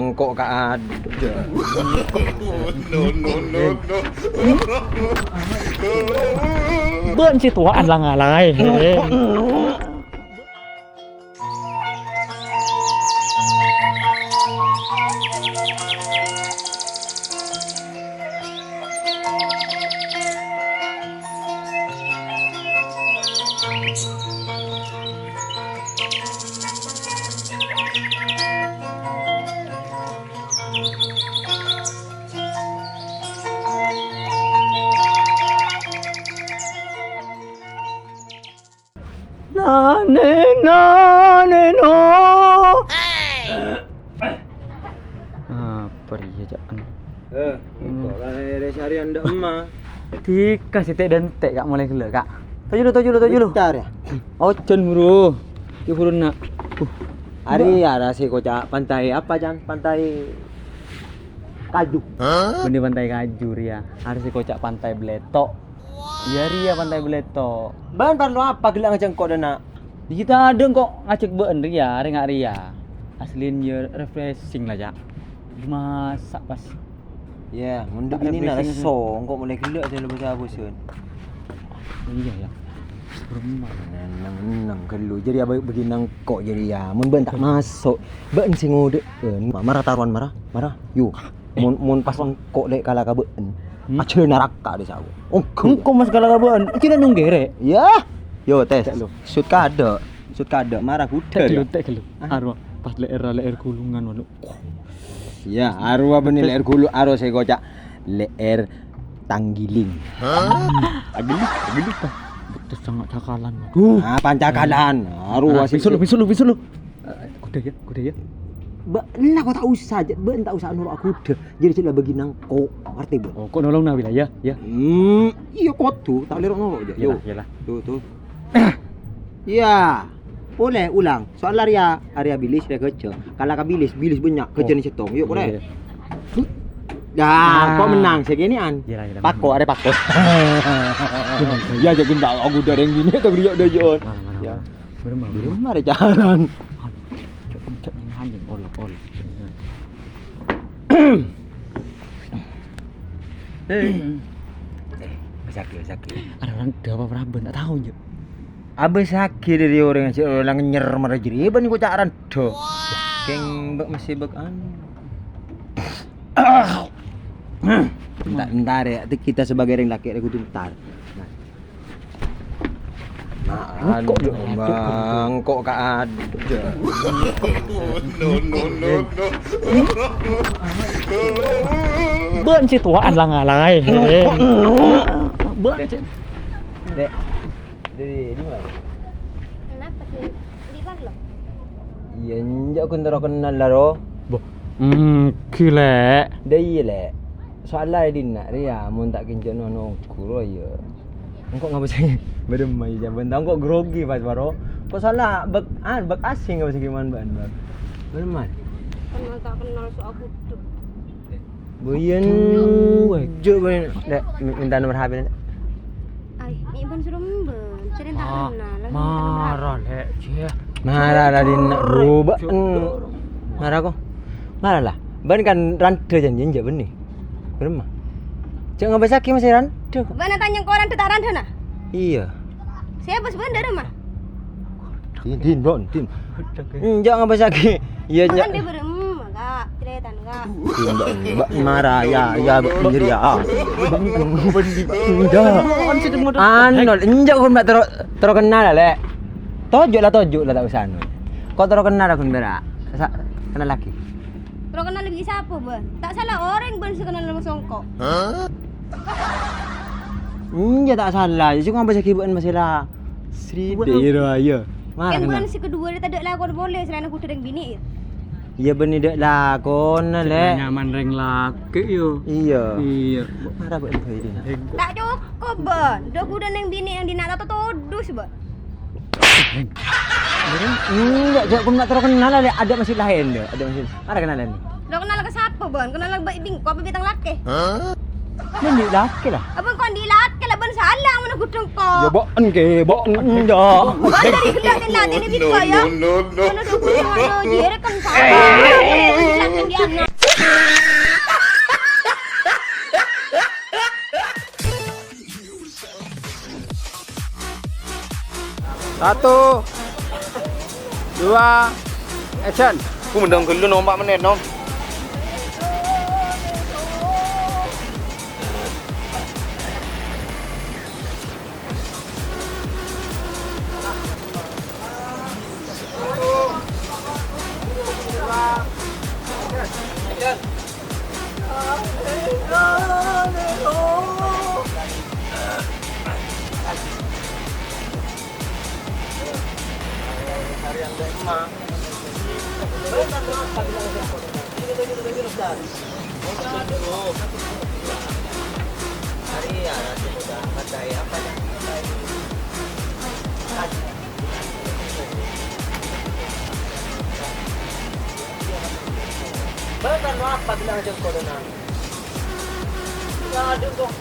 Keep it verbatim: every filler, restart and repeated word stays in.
Engko' ka adda. No, no, no, no. Bâ'na sè towa'an la ngalaè. Nane, nane, no. Apa rèya, ca'na? Eh, engko' la rè-sarèyan dâ' emma. Dika sè te'-dente', Ka', molaè ghellâ', Ka'. Toju' lu, toju' lu, toju' lu. Bentar, ya. Ojan, buru. Yuk, buru, nak. Uh. Arèya, arèya sè koca' pantai apa, Jan? Pantai Kaju. Hah? Bânnè Pantai Kaju, rèya. Arèya sè koca' Pantai Beleto'. Iyâ, rèya Pantai Beleto'. Bâ'na parlo apa ghellâ' ngajhâk engko' dâ' enna'? Dâri tadâ' engko' ngajhâk bâ'na rèya, arèya nga' rèya. Aslina iyâ refreshing la, Ca'. Dimasa' pas. Iyâ, mon dâ' binèna refreshing. Lesso, engko' molaè ghellâ' sè lebâs-abâsân. Iyâ, yâ. Neng-neng ghâllu, jârèya bâ-, bâgina engko' jârèya. Mon bâ'na ta' maso', bâ'na sè ngodâ'ân. Ma-, mara tarowan, mara, mara. Yu. Mon, mon pas engko' lè' kala ka bâ'na, hmm, ajhâlâ naraka dâ' sawo. Engko'. Engko' mas kala ka bâ'na, cina nunggu rè. Yâ. Yo, tes. Cek lu. Sut kadâ'. Sut kadâ', mara ghudhâ. Cek lu, cek lu. Ah. Arowa, pas le'er, le'er gulungan, waduh. Yâ, arowa bânnè le'er gulu, arowa sè koca' le'er tanggiling. Hah? Ageli, ageli, Pak. Betes sangat cakalan, waduh. Ah, pancakalan. Arowa sè. Bisul, bisul, bisul. Eh, kuda ya, kuda ya. Bâ'na kok ta' osa, jâ-, bâ'na ta' osa noro' kuda. Jârèya sè la bâgina engko', ngartè, bâ'na? Oh, kok nolong na, Wi, la, ya, ya. Hmm, iyâ, kodhu, ta' lèro' noro', jâ. Iyalah, iyalah. Tuh, tuh. Iyâ. Polè, ulang. Soal arèya, arèya bilis, arèya ghâjâ. Kala ka bilis, bilis bânnya', ghâjâna sèttong. Yuk, polè. Iyâ. Dah, kok mennang, sè kènè'an. Iyalah, iyalah. Pako, arè pako. Iyâ, jâ' ghi' ta' aku dâreng binè', ta' bâriyâ' dâjâ'ân. Mana, mana, mana. Bârâmma, bârâmma rè jalan. Cok, cok, anjing, olok, olok. Hei. Sakè', sakè'. Arè orèng dâpa' paraban, ta' tao, Cok. Abâ' sakè' dâri orèng sè la ngenyer mara jârèya, bân koca' randhâ. Kèng bâ' mesti bâ' anu. Entar, entar ya, kita sebagai orèng lakè' rè kodhu entar. Nah. Nah, engko' aduk, Bang, engko' ka aduk. No, no, no, no. Bân sè towa'an la ngalaè. Bân sè. Dek. Dari, dari mana? Kenapa sih? Liwat loh. Iyâ, enjâ' ghun terro kennal la, Ro. Boh, engghi, Lè'. Dâ' iyâ, Lè'. Soalla è dinna' rèya, mon ta' kènjâ' nono guru, iyâ. Engko' ngabâs bâdâ mai jâ, bân ta' engko' grogi pas, Ro. Ko' soalla bek-, ah, bek asing ngabâs gimana, bân, bân. Bân, man. Kenal tak kenal, so aku tuh. Buyen, jok, buyen. Dek, mi-, minta nomor H P, Dek. Ay, mi' ban suruh mben, sering tak kenal, langsung minta nomor H P. Mara, Lek, jeh. Mara, la, dinna' rubak. Mara, ko. Mara, la. Ban kan randhâ janji, enjâ' bânnè. Bârâmma. Jâ' ngabâsaghi masih randhâ, ko. Bâ'na tanya ko randhâ ta' randhâ, na? Iyâ. Sè bâs bân dârâmma? Din, din, Bon, din. Enjâ' ngabâsaghi. Iyâ, enjâ'. Makan dâ' bârâmma, Kak. Cètana, Kak. Din, Bon, Bon, mara, ya, ya, Bon, jârèya. Enjâ'. Anu, enjâ' ghun bâ' terro, terro kennal, Lek. Toju' la, toju' la, ta' osa anu. Ko' terro kennal ghun bârâ'. Sa-, kennal lagi. Terro kennal bi' sapa, bân? Ta' sala orèng bân sè kennal langsung ko'. Enjâ' ta' sala, sè ngabâsaghi bân masalah Sri Dewa, iyâ. Mara kennal. Kan bân sè kedua tadâ' lakon polè, selain aku dâreng binè', ya? Iyâ, bânnè dâ' lakonna, Lek. Nyaman rèng lakè', yo. Iyâ. Iyâ. Mara bân bhâi dina. Ta' cokop, bân. Dâ' aku dâreng binè' yang dinna' ta' todus, bân. Enggak, jâ' ghun bâ' terro kennal, Lek. Ada masih lain, Lek. Ada masih. Mara kennal, Lek. Lo kennal ka sapa, bân? Kennal ka bâ' bingko apa bi' tang lakè? Hah? Bân bi' lakè, la. Apa ko' andi' lakè, la, bân salah ngono ghudhung ko'. Ya, bân kè, bân, enjâ'. Bân dâri ghellâ' tèna-tèna bingko, ya. No, no, no, no. Ngono dâ' ghudhung ngono, jârèya kan salah. Lakè di ana. Satu, dua, action. Ku mendang gelu nompak menit, Nom. Bâ'na apa bilang aja kodonan? Ya, aduh, kok.